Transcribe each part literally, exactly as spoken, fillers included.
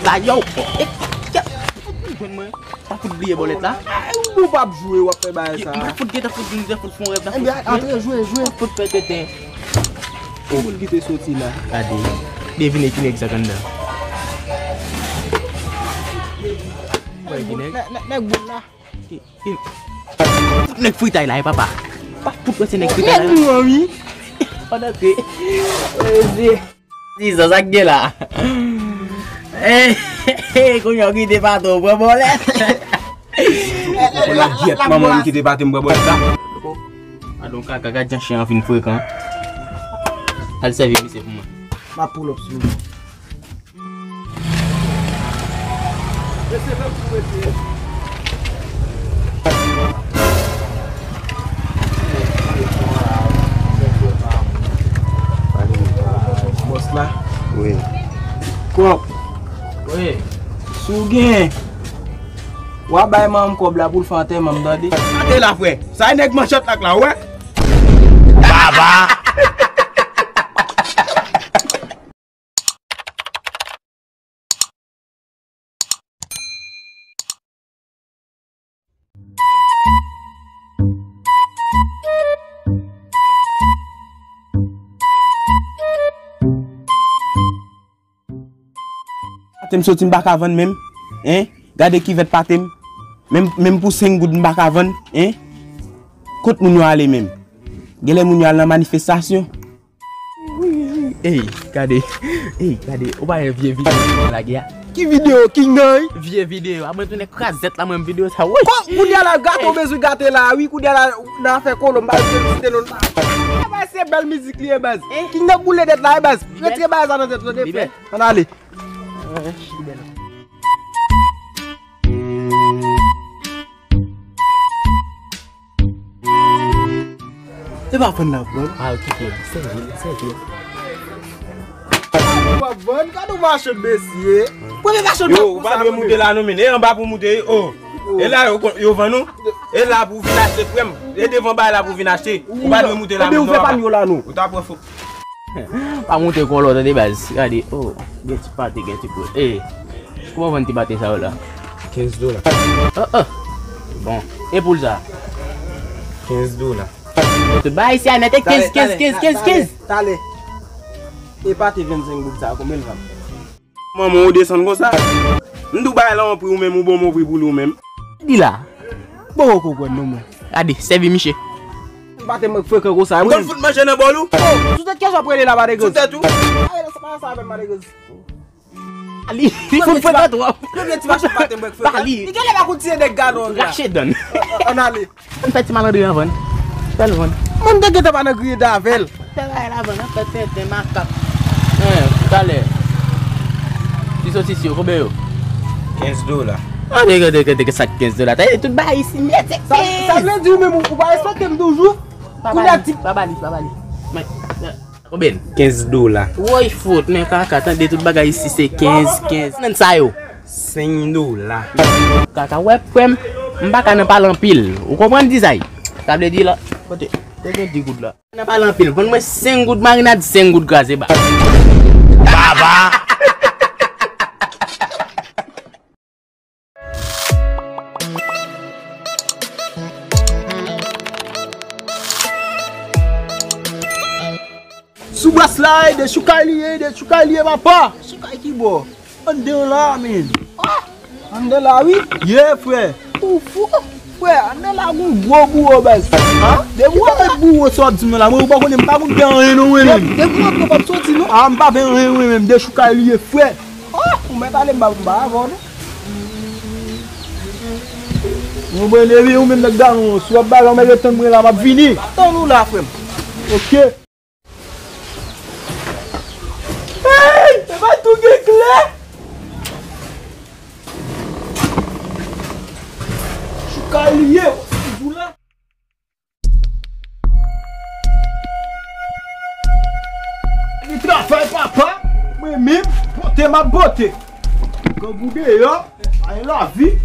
La, yo. E, e, e, ou jwenn mwen. Pa fout bliye bòlèt la. Ou p ap jwe, w ap fè bagay sa. M pa fout gentan fout, gentan fout fè yon rèv nan. Ebyen, antre, jwe, jwe. Fout fè tenten. Ou moun ki te soti la. Gade. Devine ki nèg sa k anndan. Wè ki nèg. Nèg, nèg, nèg boul la. Ki, ki, nèg fritay la, e papa. Pa fout wè se nèg fritay la. Nèg nou an, wi. Pandan ke. Di sa, sa k gen la. Eh, eh, eh, kounye a w kite patwon pran bòlèt. Kounye a gyèt manman m kite patwon pran bòlèt la. Adon kaka, gad jan chen an fin frekan. Al sèvi misye pou mwen. M ap pull up sou li. Bòs la? Wi. Kòb. Wi. Si w gen, w a bay manman m kòb la pou l fè antèman m, tande? Gade la, frè. Sa e nèg manchèt la k la, w wè? Baba! Pate m soti, m pa ka vann menm. Hein? Gade kivèt pate m. Menm, menm pou senk goud m pa ka vann. Hein? Kot moun yo ale menm? Genlè moun yo al nan manifestasyon. Ey, gade. Ey, gade. Ou pa wè vye videyo ki lage a? Ki videyo? Ki ngay? Vye videyo. A mwen tounen krazèt la, mwen videyo sa. Woy! Kounye a la, gato bezwen gate la, wi. Kounye a la, nan afè kolo, m pa vle site non. Sa se bèl mizik li ye, baz. Ki nan boule tèt la, baz. Retire bagay sa nan tèt ou, tande, frè. Ann ale. Se pa vann la, bro. Ah, kite l. Sèvi l, sèvi l. Ou pa vann, gade yon machann mesye. Premye machann yo, ou pa dwe moute la non, men. E anba pou moute, oh. E la, yo, yo vann ou. E la pou vin achte, frè m. E devan bay la pou vin achte. Ou pa dwe moute la non. Ebyen, ou fè pa m yo la, non. Ou ta pran fo. Pa monte kòlò, tande baz. Gade, oh, gen ti pate, gen ti pwèt. Eh, kòman vann ti pate sa yo la? Kenz dola. Oh, oh. Bon. E poul sa? Kenz dola. Tout bagay isi a nèt e kenz, kenz, kenz, kenz, kenz. Talè. E pate vennsenk goud sa, konbyen l vann? Manman, ou desann konsa? M di w bagay la yon pri ou menm, ou bon, bon pri pou li ou menm. Di la. Bon, ou konprann non, mwen. Gade, sèvi miche. M pa te frekan konsa, mwen. Ou konn fout manje nan bòl ou? Oh, sou tèt kiyès w ap rele la, Madegrez? Sou tèt ou? Ay, sa pa sa avè m, Madegrez. Ali, fout frekan twòp. Premye ti machin pa te mwen frekan. Li genlè pa konn tiye nèg gadon la. Rache dan. Ann ale. Ann fè ti malandri an vann. Fè l vann. Moun te gentan pa nan griye davè l. Fè bagay la vann, ann fè tenten makak. Hein, talè. Ti sosis yo, konbyen yo? Kenz dola. An, teke, teke, teke, sa k kenz dola. Tande, tout bagay isi nèt se kenz. Sa, sa vle di ou menm ou, ou pa respekte m toujou? Pa ba li, pa ba li, pa ba li. Men, men. Konbyen? Kenz dola. Woy fout, men kaka, tande tout bagay isi se kenz, kenz. Nan sa yo? Senk dola. Kaka, wè, frè m, m pa ka nan pale anpil. Ou konprann dizay? Sa vle di la, kote, te gen di goud la. Nan pale anpil, vann mwen senk goud marinad, senk goud kraze ba. Baba! Sou bas la, e dechoukay li ye, e dechoukay li ye, papa. Dechoukay ki bò? Anndan la, men. Anndan la, wi. Ye, frè. Ou fou? Frè, anndan la, gon gwo bouwo, baz. Depi w ap met bouwo, sa w ap di m nan la, mwen, ou pa konnen, m pa konn fè anyen, non, mwen menm. Depi w antre, w p ap soti, non. A, m pa fè anyen, mwen menm. Dechoukay li ye, frè. Oh, ou mèt ale, m pa, m pa avè w, non. Mwen, mwen, epi ou menm, nèg Dalon, si w ap bagay, ou mèt ret tann mwen la, m ap vini. M ap tann ou la, frè m. Ok. Hey! E pa tou gen klè! Chouka li ye, w ap fè jou la. Li travay, papa. Mwen menm, bote m ap bote. Grangou deyò, ay lavi.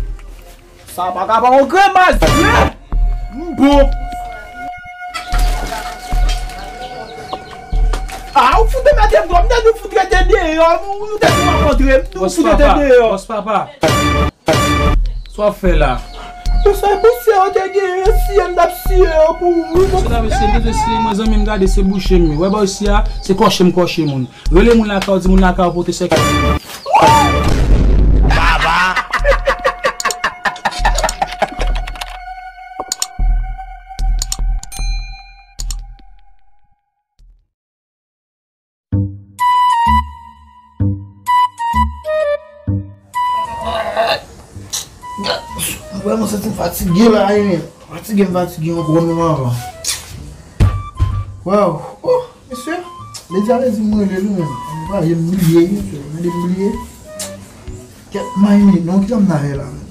Sa pa ka pa yon grenn baz. M bon. Ah, ou fout de mete m dwòl, m te di ou fout rete deyò, nou, nou te di w ap antre m, nou fout rete deyò. Bòs papa, bòs papa. Sa w ap fè la? Pou sa, pou se yo te genyen, siye m t ap siye yo pou ou. Mesye dam, mesye, m te siye mwen, zanmi m, gade, se bouche m ye. Wè bò isi a, se kòche m kòche moun. Rele moun lakay ou, di moun lakay ou pote sèkèy. Baba! Mwen vrèman santi m fatige la, wi, men. Fatige, m fatige ankò, non, avan. Waw. Oh, mesye. Lady a di m rele nou, men. Mwen pa, m bliye, wi, mesye. Mwen bliye. Kèt, m pa renmen non, kisa m ta fè la menm?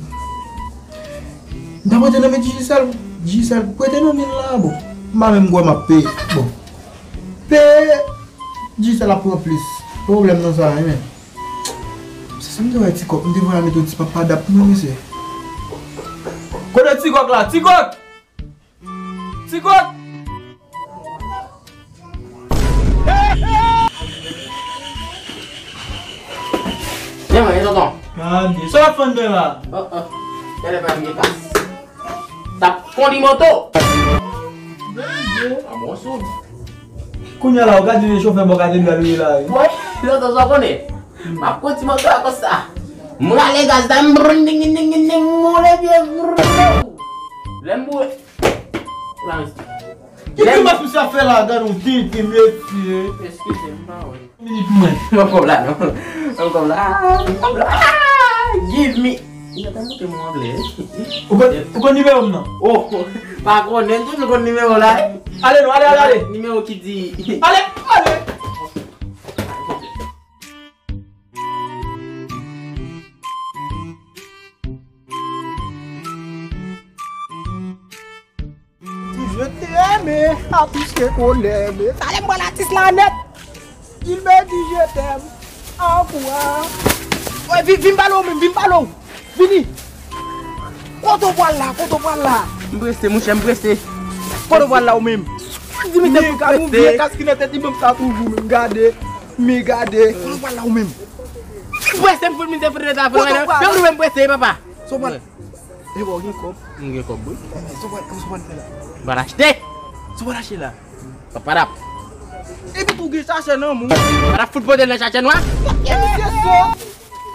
M ta prete nan men Digicel, Digicel prete nan men l la, bon. M pa menm kwè m ap peye, bon. Peye, Digicel ap pran plis. Pwoblèm nan sa, wi, men. Se si m te wè Ti Kòk, m te voye al mete yon ti papa dap pou mwen, mesye. Kote Ti Kòk la? Ti Kòk! Ti Kòk! Byen mwen, e tonton. Gade, sa w ap fè anndan la? Oh, oh. Gade pa m gen kas. T ap kondi moto. A bon, sou. Kounye a la, ou gade chofè bò katedral ou ye la, wi. Wi, tonton, sa w konnen? M ap kondi moto a konsa. M rale gaz la, m brn, ding, ding, ding, ding, m woule pye, brn. Lè m boule. Ki grimas misye ap fè la, gade yon tenten mesye. Eskize m, pa wè. Minit mwen. Ban m kòb la non. Ban m kòb la. Ban m kòb la. Give me. Li gentan montre m anglè. Ou konn, ou konn nimewo m nan? Oh, pa konnen, m toujou konn nimewo la. Ale non, ale, ale, ale. Nimewo ki di. Ale, ale. Si je t'aime, a plus que qu'on l'aime. Sa lè m wè latis la nèt. Il me dit je t'aime. An kou a. Oy, vin, vin pale w menm, vin pale w. Vini. Kote w pral la, kote w pral la? M prese, monchè, m prese. Kote w pral la ou menm? Di m se pou prese. Vye kas ki nan tèt li menm sa toujou menm. Gade, men gade. Kote w pral la ou menm? M prese, m fout, m te fout rete la. Kote w pral la? Fè w nou menm prese, papa. Sa w pral. E bon, ou gen kòb? M gen kòb, wi. Sa w pral, sa w pral fè la? M pral achte. Sa w pral achte la? Papadap. Epi tou gen sachè nan men w. Papadap fout pote l nan sachè nwa. Misye sòt.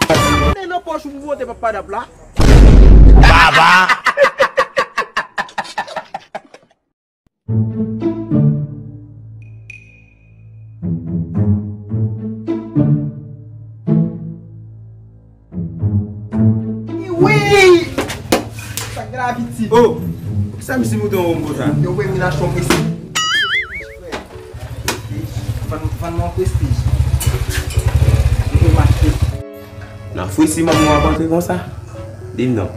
Pote nan pòch ou pou pote papadap la. Baba! Wi! Sa k gen la, pitit? Oh! Poukisa misye moute yon wonm konsa? Yo, wi, m vin achte yon Prestige. Vann, vann mwen yon Prestige. M pou m achte. Nan frisi manman w ap antre konsa? Di m non.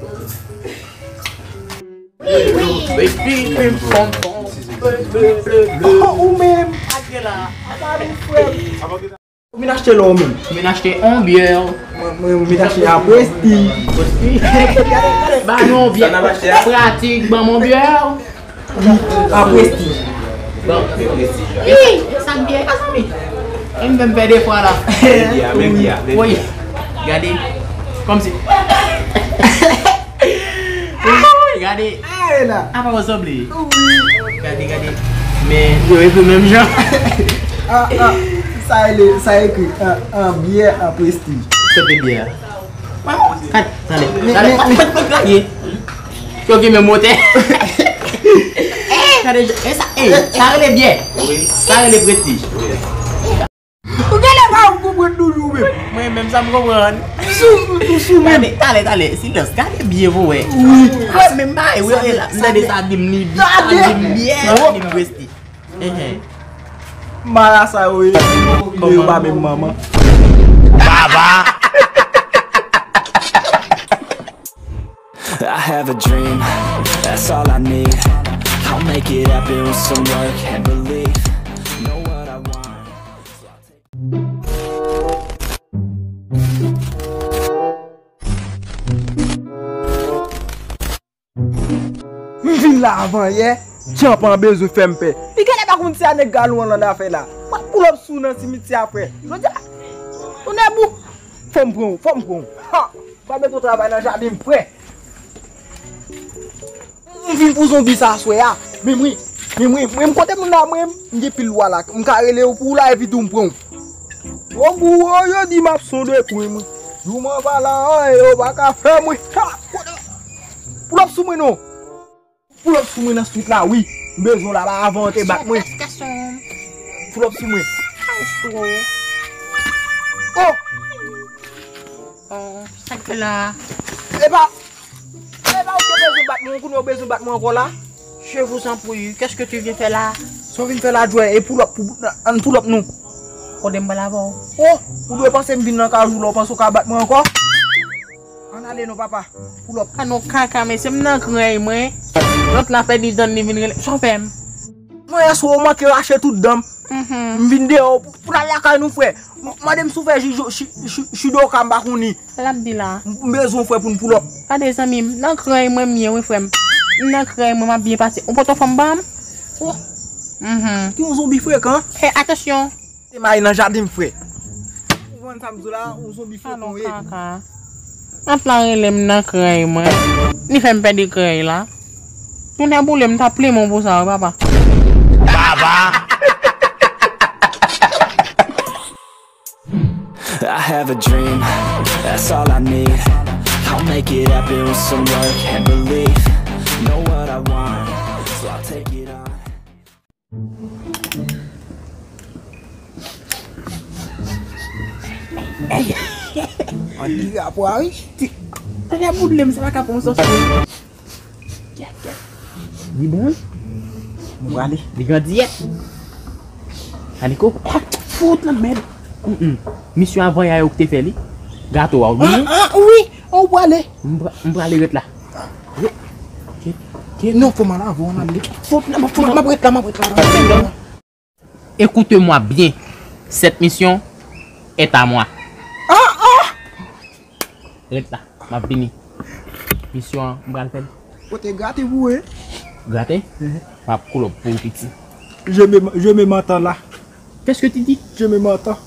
Oh, ou menm. Ou vin achte la ou menm? Vin achte yon byè. Mwen, mwen, mwen vin achte a Prestige. Prestige? Ba nou yon byè. Pratik, ban mwen yon byè. A Prestige. Bon. Wi, sa k byè, pa zanmi. E m menm fè de fwa la. Wi. Gade. Kòmsi. Gade. Apa w sanble? Wi. Gade, gade. Men, yo, e pou menm jan. Ah, ah, sa e le, sa ekri, ah, ah, byè a Prestige. Se te byè a. Gade, tande, tande, pa, pa, pa, pa, ye. Yo ki menm wotè. Gade, e sa, e, sa rele byè. Sa rele Prestige. Ou genlè pa konprann toujou menm. Mwen menm sa m konprann. Sou, ou sou menm. Gade, talè, talè, silans. Gade byen pou wè. Wi. Mwen menm pa, wi, la. M tande sa di m li byen, sa di m byen, sa di m Prestige. Enhen. Marasa yo ye. Yo pa menm manman. Baba. I have a dream, that's all I need. I'll make it happen with some work and belief. Know what I want. M vin la avan yè, Djan pa bezwen fè m pè. Li genlè pa konn si a nèg galon an lan afè la. W ap Pulòp sou nan simityè a, frè. Jodi a, tonnè bout. Fò m pran w, fò m pran w. Ha! M pral mete w travay nan jaden m, frè. M vin pou zonbi sa aswè a. Men mwen, men mwen, men mwen, kote moun la, mwen, m gen pil lwa la. M ka rele yo pou w la, epi tou m pran w. Bon, gwo, yo di m ap sonde pou mwen. Jou m anba la, e yo pa ka fè mwen. Ha! Kote? Pulòp sou mwen non. Pulòp sou mwen nan street la, wi. M bezwen w la, ba avan w te bat mwen. Pulòp sou mwen. Oh! Oh, sa k fè la? Epa, epa ou te bezwen bat mwen, kounye a ou bezwen bat mwen ankò la? Je vous en prie, qu'est-ce que tu viens faire là? Sa w vin fè la, jwè, e pulòp, pou, ann pulòp nou. Kote m pral avè w? Oh, ou dwe panse m vin nan kajou la, ou panse w ka bat mwen ankò? Ann ale non, papa. Pulòp. A non kaka, mesye, m nan krèy mwen. Lòt la pèdi dan li vin rele. Sa w fè m? Mwen, èske w manke rache tout dan m? Mhm. M vin deyò pou, pou n al lakay nou, frè. M, mande m si w fè ji, ji, ji, jidoka, m pa konn li. Sa l ap di la? M, m bezwen w, frè, pou n pulòp. Gade, zanmi m, nan krèy mwen m ye, wi, frè m. M nan krèy mwen, m ap byen pase. Ou poto fanm ban m? Oh. Mhm. Ki yon zonbi frekan. Fè atansyon. Te mayi nan jaden m, frè. Ou konn sa m di w la, ou zonbi frekon ye. Kaka. Ant la rele m nan krèy mwen. Li fè m pèdi krèy la. Tounen boule m t ap plimen w pou sa, wi, papa. Baba! I have a dream, that's all I need. I'll make it happen with some work and belief. Know what I want, so I'll take it on. An di rapò a, wi. Ti, tande boulem, sa pa ka pran sòs. Li bon, wi. Nou prale. Li grandiyèt. Aniko. Fout nan mèd. Mm, mm. Misyon avan yè yo ki te fè li. Gato a, ou bliye? Ah, ah, wi. Ou prale. M pra-, m prale ret la. Ret. Ke, ke. Non, fò m al avan, ann ale. Fout nan, fout nan, m ap ret la, m ap ret la. Écoute-moi bien. Cette mission est à moi. Ah, ah! Ret la, m ap vini. Misyon an, m pral fè l. Ou te grate pou, hein? Grate? Mhm. M ap pull up pou ou, piti. Je me, je me m'entends là. Qu'est-ce que tu dis? Je me m'entends.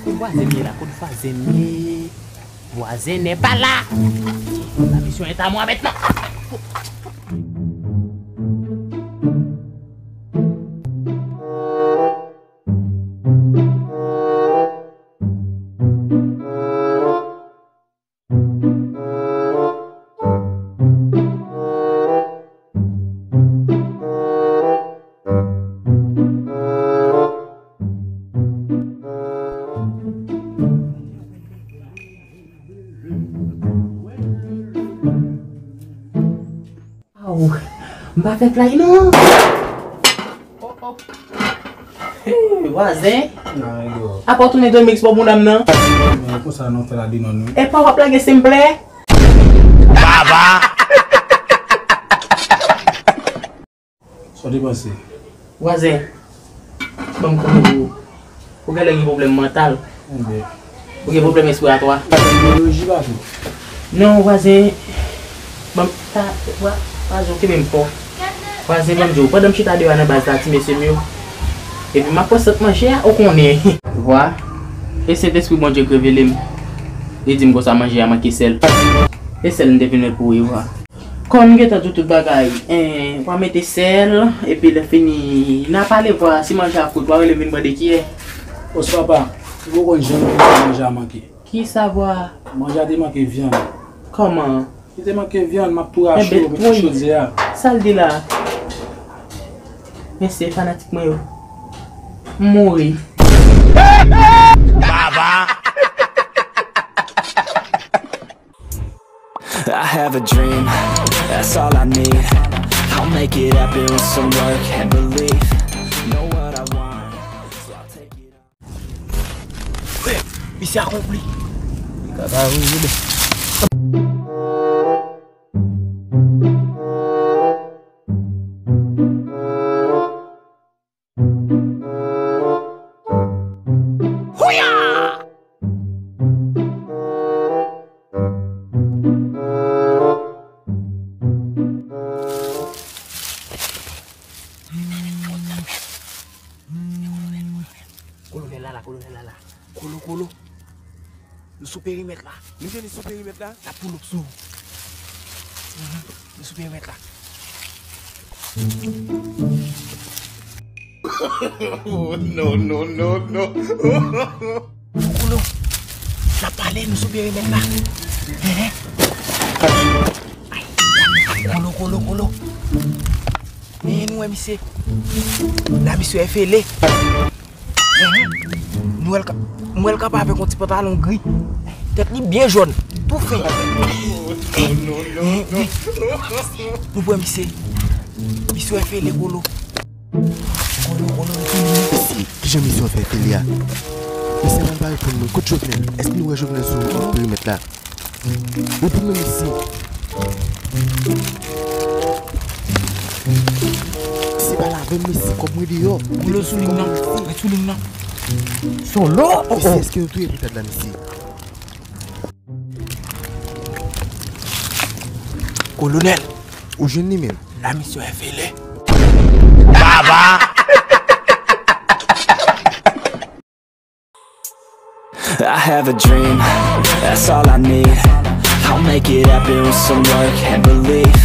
Kote vwazen m ye la? Kote vwazen m ye? Vwazen n'est pas là. La mission est à moi maintenant. Aw, m pa fè flay non. Oh, oh. Hey, vwazen. Nan, yo. Apa w tounen Dominique pou moun nan? Men konsa nou fè la di non nou. Epa w ap lage senplè? Baba! Sa w te panse? Vwazen, ban m konnen pou ou. Ou genlè gen pwoblèm mantal. Enben. Ou gen pwoblèm espiratwa. Neuroloji pa tou. Non, vwazen. Ban m, ta, vwa-, vwazen, ou kenbe m fò. Vwazen, ban m di w, pandan m chita deyò a nan baz la, ti mesye m yo. Epi m ap pran sant manje a, ou konnen. Vwa. E Sentespri Bondye k revele m. Li di m konsa manje a manke sèl. E sèl m te vin met pou ou, vwa. Kòm m gentan di w tout bagay, en, w a mete sèl, epi lè fini, n a pale vwa, si manje a kout, w a rele m vin mande kiyè. Os papa, ou poko konn jan nou fè manje a manke. Kisa vwa? Manje a te manke vyann. Kòman? Li te manke vyann, m ap tou rache yo, mete chodyè a. Sa l di la? Mesye fanatik mwen yo. M mouri. Baba! I have a dream, that's all I need. I'll make it happen with some work and belief. Know what I want, so I'll take it on. Frè, misyon akonpli. Li ka pa rive. Sou perimèt la. Li jwenn li sou perimèt la? L ap pull up sou ou. Mhm. Li sou perimèt la. Oh, no, no, no, no. Kolo, n ap pale, nou sou perimèt la. Ehe. Ay. Kolo, kolo, kolo. Men nou wè misye. La misye fele. Ehe. Nou wè l ka, m wè l kanpe avèk yon ti pantalon gri. Tèt li byen jòn. Tou fen. Ehe, wi. Nou wè misye. Misye fele, kolo. Kolo, kolo, li tounen. Mesye, kijan misye fè fele a? Mesye a pral pa reponn mwen. Kot Jovenel? Èske nou wè Jovenel sou perimèt la? Epi menm isi. Se pa la menm isi, kòb mwen deyò. Kolo sou liy nan. Ret sou liy nan. Solo? Oh, oh. Isi, èske yo touye boutad la, mesye? Kolonèl. Ou jwenn li menm? La misye fele. Baba! I have a dream, that's all I need. I'll make it happen with some work and belief.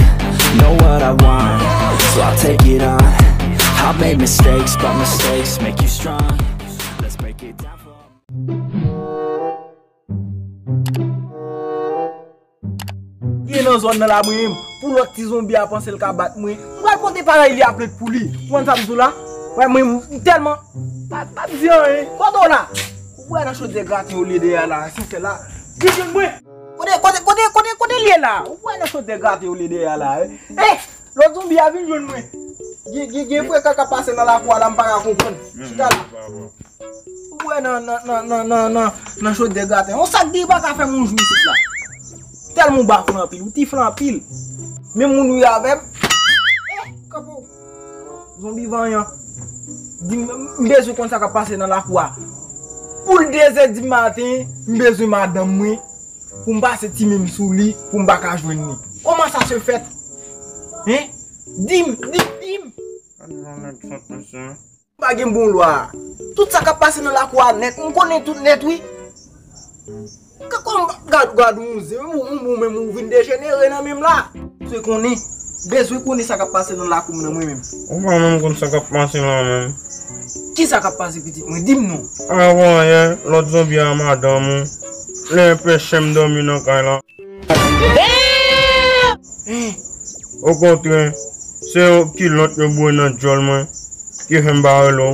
Know what I want, so I'll take it on. I've made mistakes, but mistakes make you strong. Let's break it down for Gen nan zòn nan la mwen menm, pou lòt ti zonbi a panse l ka bat mwen, m pral pote parèy li a plent pou li. Ou konn sa m di w la? Wè mwen, m tèlman, pa, pa di anyen. Kote w la? Ou wè nan chodyè graten yo li ye dèyè a la, si w fè la. Vin jwenn mwen. Kote, kote, kote, kote, kote li ye la? Ou wè nan chodyè graten yo li ye dèyè a la, eh? Eh! Lòt zonbi a vin jwenn mwen. Gen, gen, gen frekan k ap pase nan lakou a la, m pa ka konprann. Chita la. Ou wè nan, nan, nan, nan, nan, nan, nan chodyè graten. Yon sak diri pa ka fè m yon jou isit la. Tèlman w bafle anpil, ou tifle anpil. Men moun ou ye avè m. Eh, kanpe w. Zonbi vanyan. Di m, m bezwen konn sa k ap pase nan lakou a. Pou l de zè di maten, m bezwen madanm mwen. Pou m pase ti men m sou li, pou m pa ka jwenn li. Comment ça se fait? Hein? Di m, di m, di m. Gad yon nèg sot mesye. M pa gen bon lwa. Tout sa k ap pase nan lakou a nèt, m konnen tout nèt wi. Kòm gad, gad yon zen, ou, ou, ou menm ou vin dejenere nan men m la. Bezwen konnen, bezwen konnen sa k ap pase nan lakou m nan mwen menm. Ou pa menm konn sa k ap pase la menm. Kisa k ap pase pitit mwen? Di m non. Avan yè, lòt zonbi a madanm ou. Li enpeche m dòmi nan kay la. Hein? Okontrè, se yon kilòt yo boure nan djòl mwen ki fè m pa rele w.